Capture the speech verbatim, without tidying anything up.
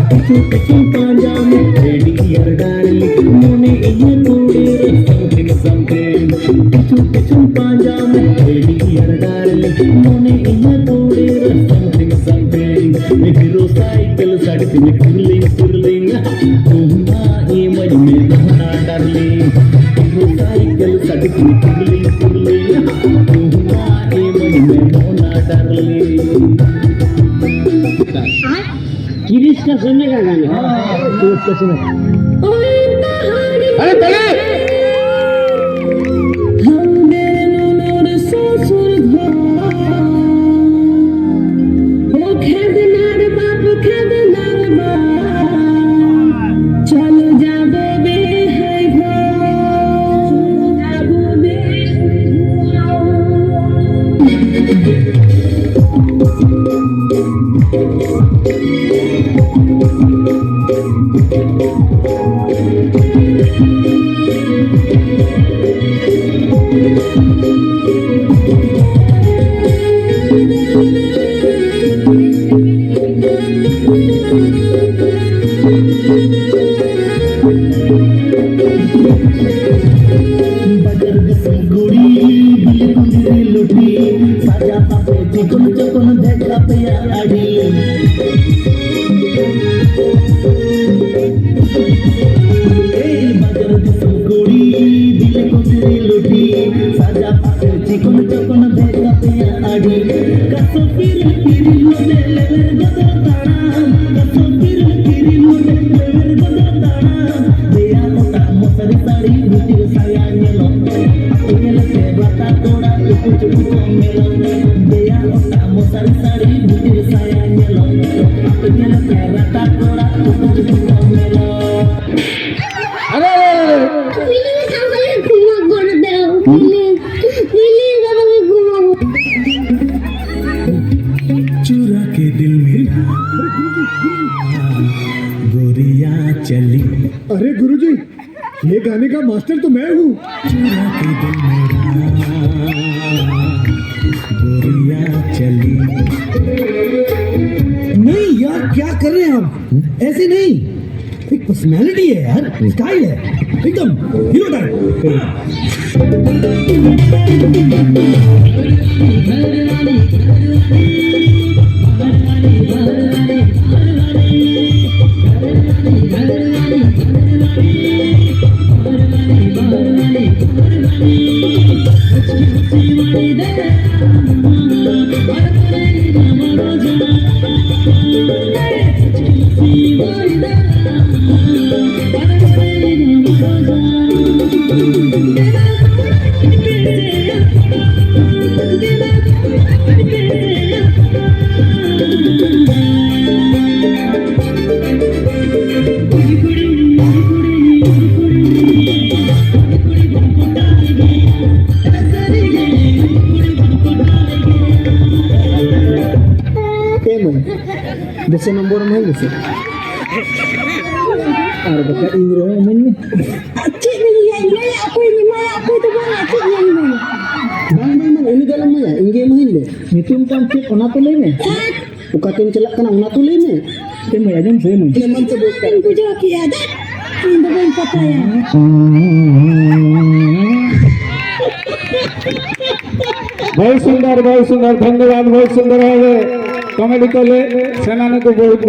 ᱠᱤᱪᱷᱩ ᱠᱤᱪᱷᱩ ᱯᱟᱸᱡᱟ ᱢᱮ, dear darling, ᱢᱚᱱᱮ ᱤᱧᱟᱹᱜ ᱠᱩᱲᱤ ᱨᱮ something something. ᱠᱤᱪᱷᱩ ᱠᱤᱪᱷᱩ ᱯᱟᱸᱡᱟ ᱢᱮ, dear darling, ᱢᱚᱱᱮ ᱤᱧᱟᱹᱜ ᱠᱩᱲᱤ ᱨᱮ something something. ᱦᱤᱨᱳ ᱥᱟᱭᱠᱮᱞ ᱥᱟᱰᱮ ᱛᱤᱧᱟᱹ ᱠᱩᱨᱞᱤᱝ ᱠᱩᱨᱞᱤᱝ, ᱛᱩᱢᱵᱟ ᱤᱢᱟᱹᱧ ᱢᱮ ᱫᱚᱦᱲᱟ darling. ᱦᱤᱨᱳ ᱥᱟᱭᱠᱮᱞ ᱥᱟᱰᱮ ᱛᱤᱧᱟᱹ ᱠᱩᱨᱞᱤᱝ ᱠᱩᱨᱞᱤᱝ, ᱛᱩᱢᱵᱟ ᱤᱢᱟᱹᱧ ᱢᱮ ᱫᱚᱦᱲᱟ darling. ᱠᱤᱨᱤᱥ ᱠᱟ ᱥᱚᱢᱮ ᱠᱟ ᱜᱟᱱᱟ. ᱦᱮᱸ, ᱠᱤᱨᱤᱥ ᱠᱟ ᱥᱚᱢᱮ. ᱟᱨᱮ ᱛᱟᱞᱮ! ᱵᱟᱡᱟᱨ ᱫᱤᱥᱚᱢ ᱠᱩᱲᱤ, ᱵᱤᱞᱤ ᱠᱩᱸᱫᱽᱨᱤ ᱞᱩᱴᱤ, ᱥᱟᱡᱟ ᱯᱟᱯᱮ ᱪᱤᱠᱚᱱ ᱪᱚᱠᱚᱱ ᱵᱷᱮᱡᱟ ᱯᱮᱭᱟ ᱟᱹᱰᱤ᱾ ᱮᱭ ᱵᱟᱡᱟᱨ ᱫᱤᱥᱚᱢ ᱠᱩᱲᱤ, ᱵᱤᱞᱤ ᱠᱩᱸᱫᱽᱨᱤ ᱞᱩᱴᱤ, ᱥᱟᱡᱟ ᱯᱟᱯᱮ ᱪᱤᱠᱚᱱ ᱪᱚᱠᱚᱱ ᱵᱷᱮᱡᱟ ᱯᱮᱭᱟ ᱟᱹᱰᱤ᱾ ᱠᱟᱥᱚ ᱯᱤᱨᱤᱞ ᱯᱤᱨᱤᱞ ᱱᱚᱛᱮ ᱞᱮᱣᱮᱨ ᱜᱚᱫᱚᱜ ᱛᱟᱲᱟᱢ, ᱠᱟᱥᱚ ᱯᱤᱨᱤᱞ ᱯᱤᱨᱤᱞ ᱱᱚᱛᱮ ᱞᱮᱣᱮᱨ ᱜᱚᱫᱚᱜ ᱛᱟᱲᱟᱢ᱾ ᱫᱮᱭᱟ ᱚᱴᱟᱜ ᱢᱚᱥᱟᱨᱤ ᱥᱟᱹᱲᱤ ᱵᱷᱤᱛᱤᱨ ᱥᱟᱭᱟ ᱧᱮᱞᱚᱜ᱾ ᱟᱯᱮ ᱧᱮᱞᱛᱮ ᱨᱟᱛᱟ ᱠᱚᱲᱟ ᱴᱩᱠᱩ ᱪᱩᱠᱩ ᱠᱚ ᱢᱮᱞᱚᱜ᱾ ᱫᱮᱭᱟ ᱚᱴᱟᱜ ᱢᱚᱥᱟᱨᱤ ᱥᱟᱹᱲᱤ ᱵᱷᱤᱛᱤᱨ ᱥᱟᱭᱟ ᱧᱮᱞᱚᱜ᱾ ᱟᱯᱮ ᱧᱮᱞᱛᱮ ᱨᱟᱛᱟ ᱠᱚᱲᱟ ᱴᱩᱠᱩ ᱪᱩᱠᱩ ᱠᱚ ᱢᱮᱞᱚᱜ᱾ ᱟᱨᱮ, ᱟᱨᱮ, ᱟᱨᱮ, ᱟᱨᱮ᱾ ᱵᱤᱞᱤ ᱥᱟᱶᱛᱮ ᱠᱩᱢᱟ ᱜᱚᱲ ᱫᱮᱣ᱾ ᱵᱤᱞᱤ, ᱵᱤᱞᱤ ᱜᱟᱵᱟ ᱜᱮ ᱠᱩᱢᱟ᱾ चुरा के दिल मेरा गोरिया चली। अरे गुरुजी, ये गाने का मास्टर तो मैं हूँ। चुरा के दिल मेरा गोरिया चली। नहीं यार, क्या कर रहे हैं हम, ऐसे नहीं, एक पर्सनैलिटी है यार, स्टाइल है एकदम हीरो टाइप। ᱮᱢᱟᱹᱧ, ᱫᱩᱥᱚ ᱱᱚᱢᱵᱚᱨ ᱮᱢᱟᱹᱧ ᱢᱮᱥᱮ᱾ ᱟᱨ ᱵᱟᱠᱷᱟᱡ ᱤᱧ ᱨᱮᱦᱚᱸ ᱮᱢᱟᱹᱧ ᱢᱮ᱾ ᱪᱮᱫ ᱤᱧ ᱞᱟᱹᱭᱟ? ᱤᱧ ᱞᱟᱹᱭᱟ ᱚᱠᱚᱭᱤᱧ ᱮᱢᱟᱭᱟ, ᱚᱠᱚᱭ ᱫᱚ ᱵᱟᱝᱟ, ᱪᱮᱫ ᱤᱧ ᱮᱢᱟᱭᱟ? ᱵᱟᱝ, ᱵᱟᱝ, ᱵᱟᱝ, ᱩᱱᱤ ᱫᱚ ᱟᱞᱚᱢ ᱮᱢᱟᱭᱟ, ᱤᱧ ᱜᱮ ᱮᱢᱟᱹᱧ ᱢᱮ᱾ ᱧᱩᱛᱩᱢ ᱛᱟᱢ ᱪᱮᱫ, ᱚᱱᱟ ᱛᱚ ᱞᱟᱹᱭ ᱢᱮ᱾ ᱚᱠᱟᱛᱮᱢ ᱪᱟᱞᱟᱜ ᱠᱟᱱᱟ, ᱚᱱᱟ ᱛᱚ ᱞᱟᱹᱭ ᱢᱮ᱾ ᱮ ᱢᱟᱹᱭ, ᱟᱸᱡᱚᱢ ᱥᱮ, ᱮ ᱢᱟᱹᱭ᱾ ᱮᱢᱟᱱ ᱛᱮ ᱵᱚᱞ ᱠᱟᱱᱟ᱾ ᱤᱧ ᱵᱩᱡᱷᱟᱹᱣ ᱠᱮᱜᱼᱟ, ᱫᱮ, ᱤᱧ ᱫᱚ ᱵᱟᱹᱧ ᱯᱟᱛᱟᱭᱟ᱾ बहुत सुंदर, बहुत सुंदर, धन्यवाद। बहुत सुंदर है, कॉमेडी को ले सेनानी को बहुत